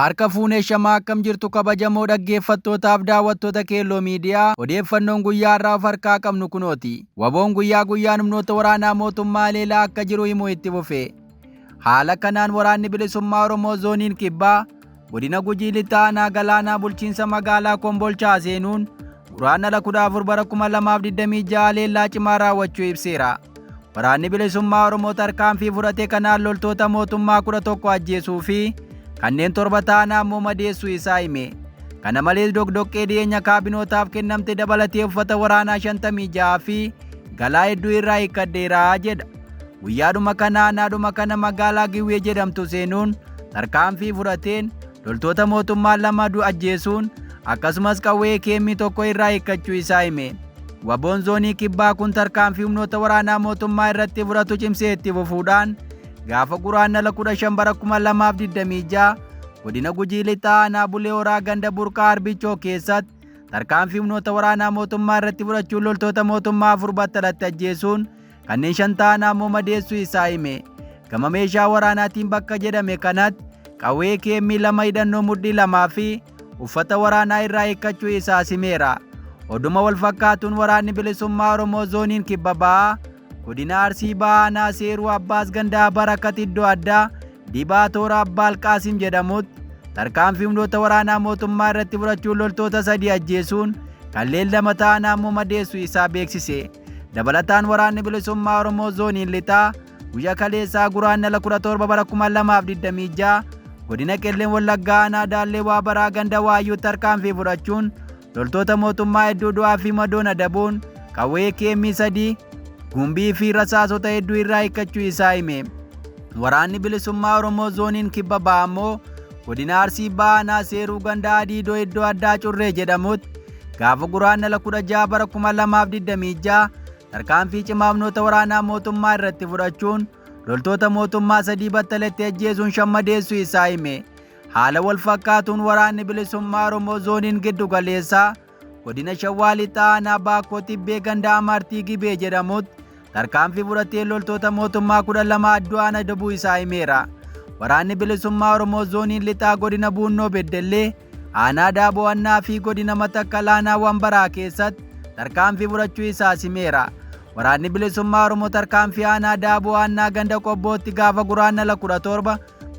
Harka fuunee shamaa akkam jirtu kabajamoo dhaggeeffattootaaf daawwattoota Keelloo Miidiyaa odeeffannoon guyyaa har'aa of harkaa qabnu kunooti. Waboon guyyaa guyyaan humnoota waraanaa mootummaa leelaa akka jiru himuu itti fufe. Haala kanaan waraanni bilisummaa Oromoo zooniin kibbaa godina Gujii Lixaa aanaa Galaanaa bulchiinsa magaalaa Kombolchaa seenuun Guraandhala 14 bara 2026 leellaa cimaa raawwachuu ibseera. Waraanni bilisummaa Oromoo tarkaanfii fudhate kanaan loltoota mootummaa 11 ajjeesuu fi kanneen 7 ta'an ammoo madeessuu isaa hime. Kana malees doqdoqqee dhiyeenya kaabinootaaf kennamte dabalatee uffata waraanaa 56 fi galaa hedduu irraa hiikkadheera jedha. Guyyaadhuma kana aanaadhuma kana magaalaa Giwwee jedhamtu seenuun tarkaanfii fudhateen loltoota mootummaa 2 ajjeesuun akkasumas qawwee KM 1 irraa hiikkachuu isaa hime. Waboon zoonii kibbaa kun tarkaanfii humnoota waraanaa mootummaa irratti fudhatu cimsee itti fufuudhaan gaafa Guraandhala 15 bara 2026 godina Gujii Lixaa aanaa Bulee Horaa ganda Burqaa Arbichoo keessatti tarkaanfii humnoota waraanaa mootummaa irratti fudhachuun loltoota mootummaa 4 battalatti ajjeesuun kanneen 5 ta'an ammoo madeessuu isaa hime. Gama meeshaa waraanaatiin bakka jedhame kanatti qawwee KM 2 hidhannoo mudhii 2 fi uffata waraanaa irraa hiikkachuu isaa himeera. Oduma wal fakkaatuun waraanni bilisummaa Oromoo zooniin kibba ba'aa godina Arsii ba'aa aanaa Seeruu Abbaas gandaa Barakat iddoo addaa Dibaa Toora Abbaal Qaasim jedhamutti tarkaanfii humnoota waraanaa mootummaa irratti fudhachuun loltoota 3 ajjeesuun kanneen 2 ta'an ammoo madeessuu isaa beeksise. Dabalataan waraanni bilisummaa Oromoo zooniin lixaa guyyaa kaleessaa Guraandhala 17 bara 2026 godina Qellem Wallaggaa aanaa Daallee Waabaraa ganda Waayyuu tarkaanfii fudhachuun loltoota mootummaa hedduu du'aa fi madoon adabuun qawwee KM 3 gumbii fi rasaasota hedduu irraa hiikkachuu isaa hime. Waraanni bilisummaa Oromoo zooniin kibba ba'aa ammoo godina Arsii ba'aa aanaa Seeruu ganda Adiidoo iddoo addaa Curree jedhamutti gaafa Guraandhala 16 bara 2026 tarkaanfii cimaa humnoota waraanaa mootummaa irratti fudhachuun loltoota mootummaa 3 battalatti ajjeesuun 5 madeessuu isaa hime. Haala wal fakkaatuun waraanni bilisummaa Oromoo zooniin giddu galeessaa godina Shawaa Lixaa aanaa Baakkoo Tibbee ganda Amartii Gibee jedhamutti tarkaanfii fudhatee loltoota mootummaa 12 addu'aan adabuu isaa himeera. Waraanni bilisummaa Oromoo zooniin lixaa godina Buunnoo Beddellee aanaa Daaboo fi godina Matakkal aanaa Wambaraa keessatti tarkaanfii fudhachuu isaa himeera. Waraanni bilisummaa Oromoo tarkaanfii aanaa Daaboo Annaa ganda Qobbootti gaafa Guraandhala 17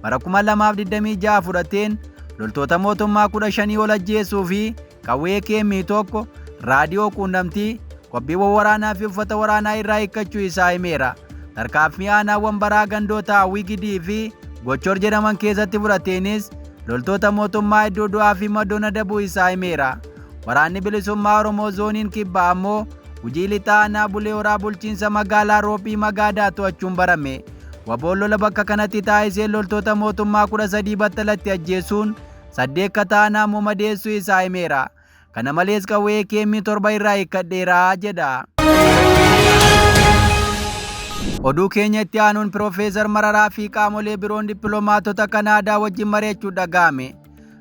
bara 2026 fudhateen loltoota mootummaa 15 ol ajjeesuu fi qawwee KM 1 raadiyoo quunnamtii qophiiwwan waraanaa fi uffata waraanaa irraa hiikkachuu isaa himeera. Tarkaanfii aanaa Wambaraa gandoota Wigidii fi Gochor jedhaman keessatti fudhateenis loltoota mootummaa hedduu du'aa fi madoon adabuu isaa himeera. Waraanni bilisummaa Oromoo zooniin kibbaa ammoo Gujii Lixaa aanaa Bulee Horaa bulchiinsa magaalaa Roophii Magaadaa to'achuun barame. Waboon lola bakka kanatti taasisee loltoota mootummaa 13 battalatti ajjeesuun 8 akka ta'an ammoo madeessuu isaa himeera. Kana malees qawwee KM 7 irraa hiikkadheera jedha. Oduu keenya itti aanuun Piroofeesar Mararaa fi qaamolee biroon dippiloomaatota Kanaadaa wajjin mari'achuu dhaga'ame.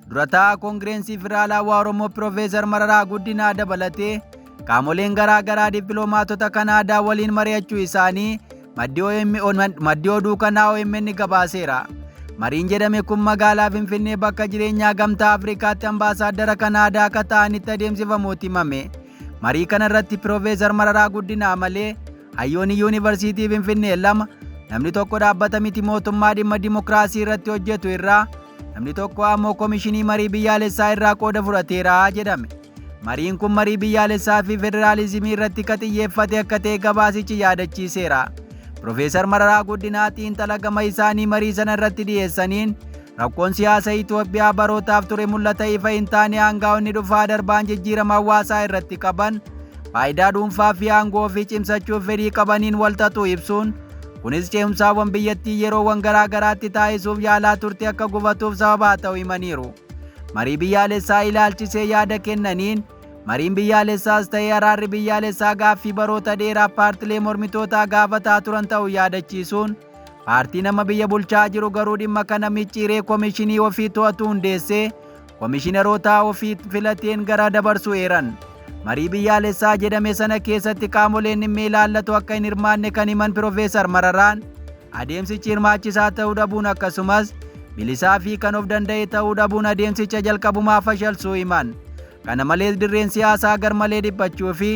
Dura taa'aa Koongireensii Federaalawaa Oromoo Piroofeesar Mararaa Guddinaa dabalatee qaamoleen garaa garaa dippiloomaatota Kanaadaa waliin mari'achuu isaanii maddi oduu kanaa OMN gabaaseera. Mariin jedhame kun magaalaa Finfinnee bakka jireenyaa Gamtaa Afrikaatti ambaasaaddara Kanaadaa akka ta'anitti adeemsifamuutti himame. Marii kana irratti Piroofeesar Mararaa Guddinaa malee hayyoonni Yuunivarsiitii Finfinnee 2, namni tokko dhaabbata miti mootummaa dhimma dimokiraasii irratti hojjetu irraa, namni tokko ammoo komishinii marii biyyaalessaa irraa qooda fudhateera jedhame. Mariin kun marii biyyaalessaa fi federaalizimii irratti ka xiyyeeffate akka ta'e gabaasichi yaadachiiseera. Piroofeesar Mararaa Guddinaa xiinxala gama isaanii marii sana irratti dhiyeessaniin rakkoon siyaasa Itoophiyaa barootaaf ture mul'ata ifa hin taane aangaa'onni dhufaa darbaan jijjiirama hawaasaa irratti qaban faayidaa dhuunfaa fi aangoo ofii cimsachuuf fedhii qabaniin walxaxuu ibsuun kunis ce'umsaawwan biyyattii yeroowwan garaa garaatti taasisuuf yaalaa turte akka gufatuuf sababaa ta'u himaniiru. Marii biyyaalessaa ilaalchisee yaada kennaniin mariin biyyaalessaas ta'ee araarri biyyaalessaa gaaffii baroota dheeraa paartilee mormitootaa gaafataa turan ta'uu yaadachiisuun paartii nama biyya bulchaa jiru garuu dhimma kana micciiree komishinii ofii to'atu hundeessee komishineroota ofii filateen gara dabarsu eeran. Marii biyyaalessaa jedhame sana keessatti qaamoleen dhimmi ilaallatu akka hin hirmaanne kan himan Piroofeesar Mararaan adeemsichi hirmaachisaa ta'uu dhabuun akkasumas bilisaa fi kan of danda'e ta'uu dhabuun adeemsicha jalqabumaa fashalsuu himan. Kana malees dirreen siyaasaa garmalee dhiphachuu fi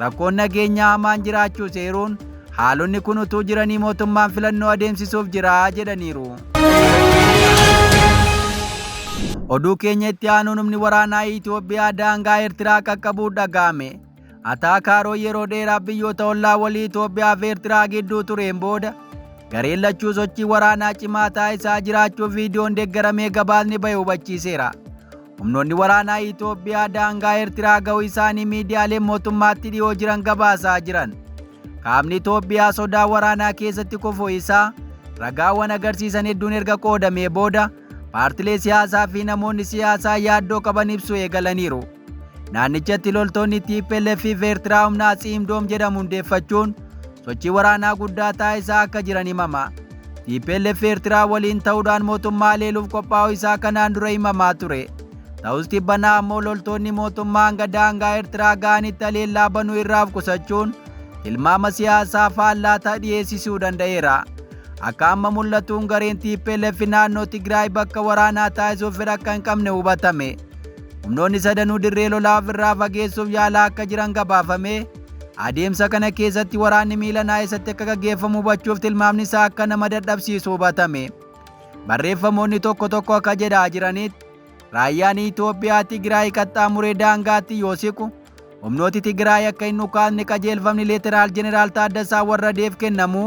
rakkoon nageenyaa hamaan jiraachuu seeruun haalonni kun utuu jiranii mootummaan filannoo adeemsisuuf jira jedhaniiru. Oduu keenya itti aanuun humni waraanaa Itoophiyaa daangaa Eertiraa qaqqabuu dhaga'ame. Ataakaaroo yeroo dheeraaf biyyoota ollaa walii Itoophiyaa fi Eertiraa gidduu tureen booda gareen lachuu sochii waraanaa cimaa taasisaa jiraachuu viidiyoon deeggaramee gabaasni bahe hubachiiseera. Humnoonni waraanaa Itoophiyaa daangaa Eertiraa ga'uu isaanii miidiyaaleen mootummaatti dhiyoo jiran gabaasaa jiran. Qaamni Itoophiyaa sodaa waraanaa keessatti kufuu isaa ragaawwan agarsiisan hedduun erga qoodamee booda paartilee siyaasaa fi namoonni siyaasaa yaaddoo qaban ibsuu eegalaniiru. Naannichatti loltoonni TPLF fi Eertiraa humna Tsiimdoom jedhamu hundeeffachuun sochii waraanaa guddaa taasisaa akka jiran himama. TPLF Eertiraa waliin ta'uudhaan mootummaa leeluuf qophaa'uu isaa kanaan dura himamaa ture. Ta'us tibbanaa ammoo loltoonni mootummaa hanga daangaa Eertiraa ga'anitti haleellaa banuu irraa of qusachuun tilmaama siyaasaa faallaa ta'e dhiyeessisuu danda'eera. Akka amma mul'atuun gareen TPLF naannoo Tigraay bakka waraanaa taasisuuf fedha akka hin qabne hubatame. Humnoonni sadanuu dirree lolaa ofirraa fageessuuf yaalaa akka jiran gabaafame. Adeemsa kana keessatti waraanni miilanaa eessatti akka gaggeeffamu hubachuuf tilmaamni isaa akka nama dadhabsiisu hubatame. Barreeffamoonni tokko tokko akka jedhaa jiranitti raayyaan Itoophiyaa Tigraay qaxxaamuree daangaatti yoo siqu humnooti Tigraay akka hin dhukaasne qajeelfamni Leeteraal Jeneraal Taaddasaa Warradeef kennamu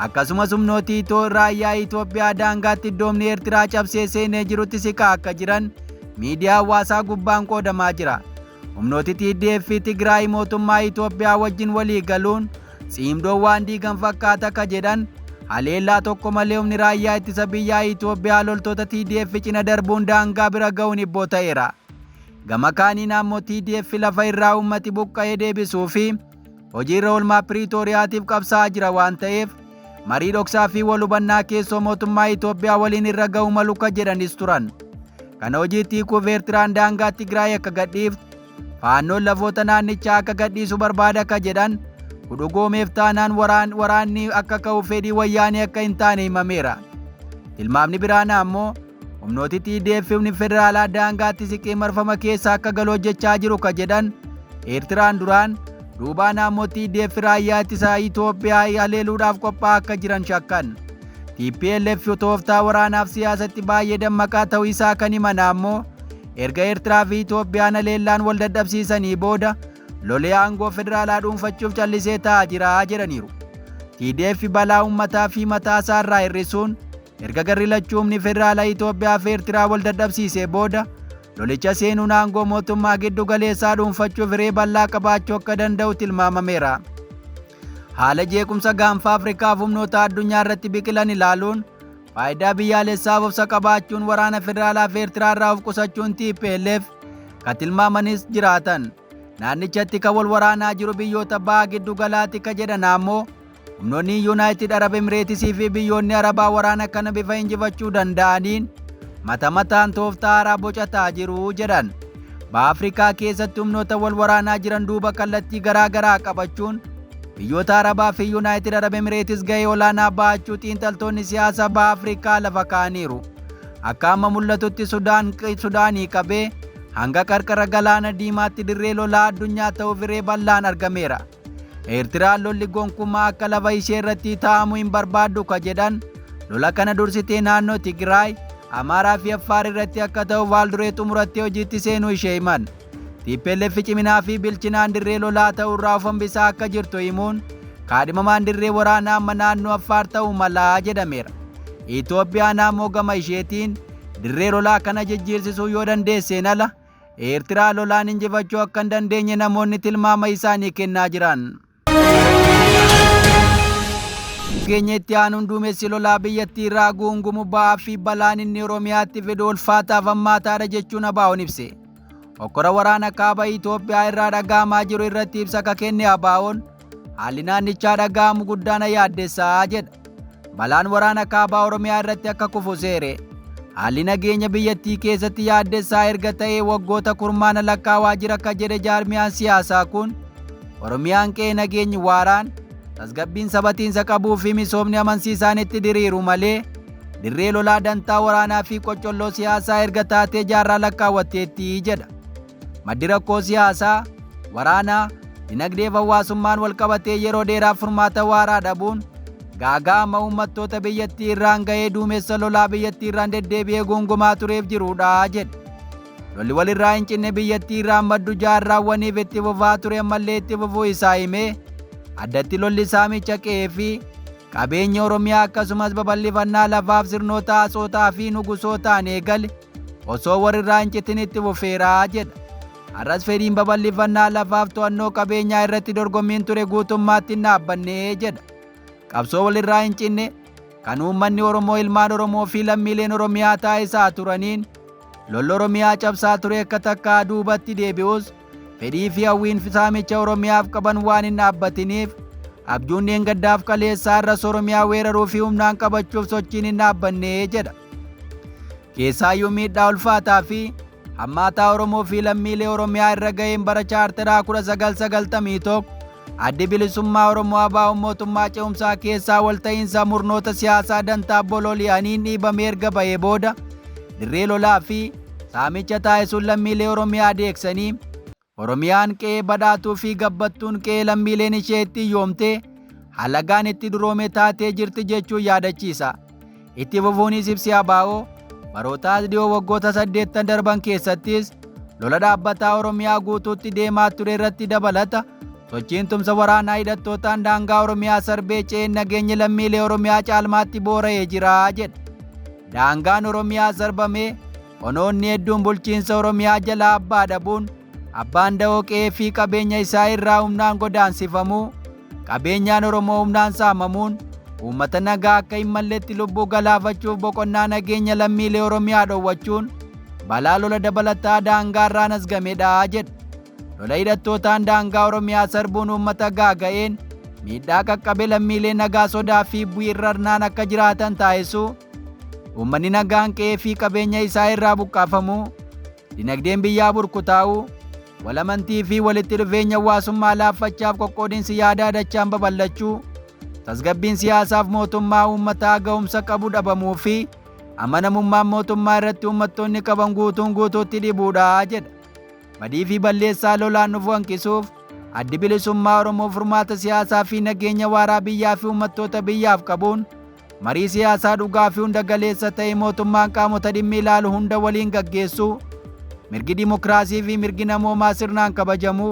akkasumas humnooti raayyaa Itoophiyaa daangaatti iddoomni Eertiraa cabsee seenee jirutti siqaa akka jiran miidiyaa hawaasaa gubbaan qoodamaa jira. Humnooti TDF fi Tigraay mootummaa Itoophiyaa wajjin walii galuun tsiimdoo waan diigan fakkaata akka jedhan haleellaa tokko malee humni raayyaa ittisa biyyaa Itoophiyaa loltoota TDF cina darbuun daangaa bira ga'uun hibboo ta'eera. Gama kaaniin ammoo TDF lafa irraa uummati buqqa'ee deebisuu fi hojiirra oolmaa Piriitooriyaatiif qabsaa'aa jira waan ta'eef marii dhoksaa fi wal hubannaa keessoo mootummaa Itoophiyaa waliin irra ga'uu malu ka jedhanis turan. Kana hojiitti hiikuuf Eertiraan daangaa Tigraay akka gadhiiftu, faannoon lafoota naannichaa akka gadhiisu barbaada akka jedhan kudhugoomeef taanaan waraanni akka ka'u fedhii wayyaanee akka hin taane himameera. Tilmaamni biraan ammoo humnooti TDF humni federaalaa daangaatti siqee marfama keessa akka galu hojjechaa jiru ka jedhan Eertiraan duraan duubaan ammoo TDF raayyaa ittisaa Itoophiyaa haleeluudhaaf qophaa'aa akka jiran shakkan. TPLF tooftaa waraanaaf siyaasatti baay'ee dammaqaa ta'uu isaa kan himan ammoo erga Eertiraa fi Itoophiyaan haleellaan wal dadhabsiisanii booda lolee aangoo federaalaa dhuunfachuuf callisee taa'aa jira jedhaniiru. TDF balaa uummataa fi mataa isaa irraa hir'isuun erga garri lachuu humni federaalaa Itoophiyaa fi Eertiraa wal dadhabsiisee booda lolicha seenuun aangoo mootummaa giddu galeessaa dhuunfachuuf hiree bal'aa qabaachuu akka danda'u tilmaamameera. Haala jeequmsa gaanfa Afrikaaf humnoota addunyaa irratti biqilan ilaaluun faayidaa biyyaalessaaf obsa qabaachuun waraana federaalaa fi Eertiraa irraa of qusachuun TPLF ka tilmaamanis jiraatan. Naannichatti kan wal waraanaa jiru biyyoota baha giddu galaatti ka jedhan ammoo humnoonni Yuunaayitid Arab Emireetisii fi biyyoonni Arabaa waraana kana bifa injifachuu danda'aniin mata mataan tooftaa haaraa bocataa jiru jedhan. Baha Afrikaa keessatti humnoota wal waraanaa jiran duuba kallattii garaa garaa qabachuun biyyoota Arabaa fi Yuunaayitid Arab Emireetis gahee olaanaa ba'achuu xiinxaltoonni siyaasaa baha Afrikaa lafa kaa'aniiru. Akka amma mul'atutti Sudaanii qabee hanga qarqara galaana diimaatti dirree lolaa addunyaa ta'uuf hiree bal'aan argameera. Eertiraan lolli gonkumaa akka lafa ishee irratti taa'amu hin barbaaddu ka jedhan lola kana dursitee naannoo Tigraay, Amaaraa fi Affaar irratti akka ta'u fuulduree xumurattee hojiitti seenuu ishee himan. TPLF ciminaa fi bilchinaan dirree lolaa ta'uu irraa of hambisaa akka jirtu himuun kaadhimamaan dirree waraanaa amma naannoo Affaar ta'uu malaa jedhameera. Itoophiyaan ammoo gama isheetiin dirree lolaa kana jijjiirsisuu yoo dandeesseen ala Eertiraa lolaan injifachuu akka hin dandeenye namoonni tilmaama isaanii kennaa jiran. Keenya itti aanuun duumessi lolaa biyyattii irraa guungumu ba'aa fi balaan inni Oromiyaatti fidu ulfaataaf hammaataadha jechuun ABO'n ibse. Hokkora waraana kaaba Itoophiyaa irraa dhaga'amaa jiru irratti ibsa akka kenne ABO'n haalli naannichaa dhaga'amu guddaana yaaddessaa jedha. Balaan waraana kaabaa Oromiyaa irratti akka kufu seere. Haalli nageenya biyyattii keessatti yaaddessaa erga ta'ee waggoota kurmaana lakkaawaa jira akka jedhe jaarmiyaan siyaasaa kun Oromiyaan qe'ee nageenyi waaraan tasgabbiin sabatiinsa qabuu fi misoomni amansiisaan itti diriiru malee dirree lolaa dantaa waraanaa fi qoccolloo siyaasaa erga taatee jaarraa lakkaawwatteetti jedha. Maddi rakkoo siyaasaa, waraanaa, dinagdeef hawaasummaan walqabatee yeroo dheeraaf furmaata waaraa dhabuun gaaga'ama uummattoota biyyattii irraan ga'ee duumessa lolaa biyyattii irraan deddeebi'ee gongomaa tureef jiruudha jedhe. Lolli walirraa hin cinne biyyattii irraan maddu jaarraawwaniif itti fufaa ture ammallee itti fufuu isaa himee addatti lolli saamicha qe'ee fi qabeenya Oromiyaa akkasumas babal'ifannaa lafaaf sirnoota asootaa fi nugusootaan eegale osoo walirraa hin citin itti fufeera jedha. Har'as fedhiin babal'ifannaa lafaaf to'annoo qabeenyaa irratti dorgommiin ture guutummaatti hin dhaabbanne jedha. Qabsoo walirraa hin cinne kan uummanni Oromoo ilmaan Oromoo fi lammiileen Oromiyaa taasisaa turaniin lolli Oromiyaa cabsaa ture akka takkaa duubatti deebi'us fedhii fi hawwiin saamicha Oromiyaaf qaban waan hin dhaabbatiniif abjuun dheengaddaaf kaleessaa irras Oromiyaa weeraruu fi humnaan qabachuuf sochiin hin dhaabbanne jedha. Keessaayyuu miidhaa ulfaataa fi hammaataa Oromoo fi lammiilee Oromiyaa irra ga'een bara chaartaraa 1991 Addi Bilisummaa Oromoo ABO mootummaa ce'umsaa keessaa walta'iinsa murnoota siyaasaa dantaa bololi'aniin dhiibamee erga ba'ee booda dirree lolaa fi saamicha taasisuun lammiilee Oromiyaa deeksanii Oromiyaan qe'ee badhaatuu fi gabbattuun qe'ee lammiileen ishee itti hiyyoomtee halagaan itti duroome taatee jirti jechuun yaadachiisa. Itti fufuunis ibsi ABO barootaas dhiyoo waggoota 8 darban keessattis lola dhaabbataa Oromiyaa guutuutti deemaa ture irratti dabalata sochiin tumsa waraanaa hidhattootaan daangaa Oromiyaa sarbee ce'een nageenyi lammiilee Oromiyaa caalmaatti boora'ee jira jedha. Daangaan Oromiyaa sarbamee onoonni hedduun bulchiinsa Oromiyaa jalaa abbaa dhabuun abbaan da'oo qe'ee fi qabeenya isaa irraa humnaan godaansifamuu qabeenyaan Oromoo humnaan saamamuun uummata nagaa akka hin malletti lubbuu galaafachuuf boqonnaa nageenya lammiilee Oromiyaa dhowwachuun balaa lola dabalataa daangaa irraan as gamedha jedha. Lola hidhattootaan daangaa Oromiyaa sarbuun uummata gaaga'een miidhaa qaqqabe lammiilee nagaa sodaa fi bu'irrarnaan akka jiraatan taasisuu uummanni nagaan qe'ee fi qabeenya isaa irraa buqqaafamuu dinagdeen biyyaa burkutaa'uu walamantii fi walitti dhufeenya hawaasummaa laaffachaaf qoqqoodinsi yaadaa dachaan babal'achuu tasgabbiin siyaasaaf mootummaa uummataa ga'umsa qabu dhabamuu fi amanamummaan mootummaa irratti uummattoonni qaban guutuun guutuutti dhibuudha jedha. Badii fi balleessaa lolaan dhufu hanqisuuf Addi Bilisummaa Oromoo furmaata siyaasaa fi nageenya waaraa biyyaa fi uummattoota biyyaaf qabuun marii siyaasaa dhugaa fi hunda galeessa ta'e mootummaan qaamota dhimmi ilaalu hunda waliin gaggeessuu mirgi dimokiraasii fi mirgi namoomaa sirnaan kabajamuu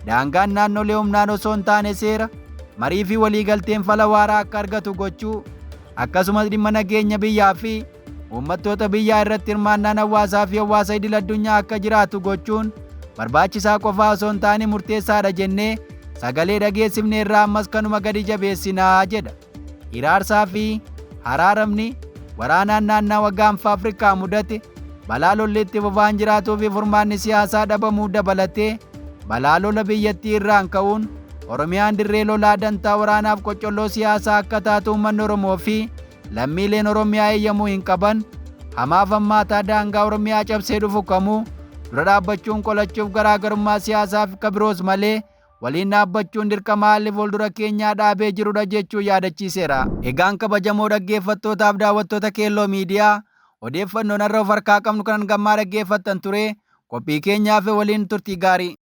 daangaan naannolee humnaan osoo hin taane seera marii fi waliigalteen fala waaraa akka argatu gochuu akkasumas dhimma nageenya biyyaa fi uummattoota biyyaa irratti hirmaannaan hawaasaa fi hawaasa idil addunyaa akka jiraatu gochuun barbaachisaa qofaa osoo hin taane murteessaadha jennee sagalee dhageessifne irraa ammas kanuma gadi jabeessinaa jedha. Hiraarsaa fi haraaramni waraanaan naannawa gaanfa Afrikaa mudate balaa lolli itti fufaan jiraatuu fi furmaanni siyaasaa dhabamuu dabalatee balaa lola biyyattii irraan ka'uun Oromiyaan dirree lolaa dantaa waraanaaf qoccolloo siyaasaa akka taatu uummanni Oromoo fi lammiileen Oromiyaa eeyyamuu hin qaban. Hamaaf hammaataa daangaa Oromiyaa cabsee dhufu kamuu dura dhaabbachuun qolachuuf garaagarummaa siyaasaa fi kabiroos malee waliin dhaabbachuun dirqama haalli fuuldura keenyaa dhaabee jirudha jechuun yaadachiiseera. Egaan kabajamoo dhaggeeffattootaaf daawwattoota Keelloo Miidiyaa odeeffannoon har'a of harkaa qabnu kanan gammaa dhaggeeffattan ture qophii keenyaaf waliin turtii gaarii.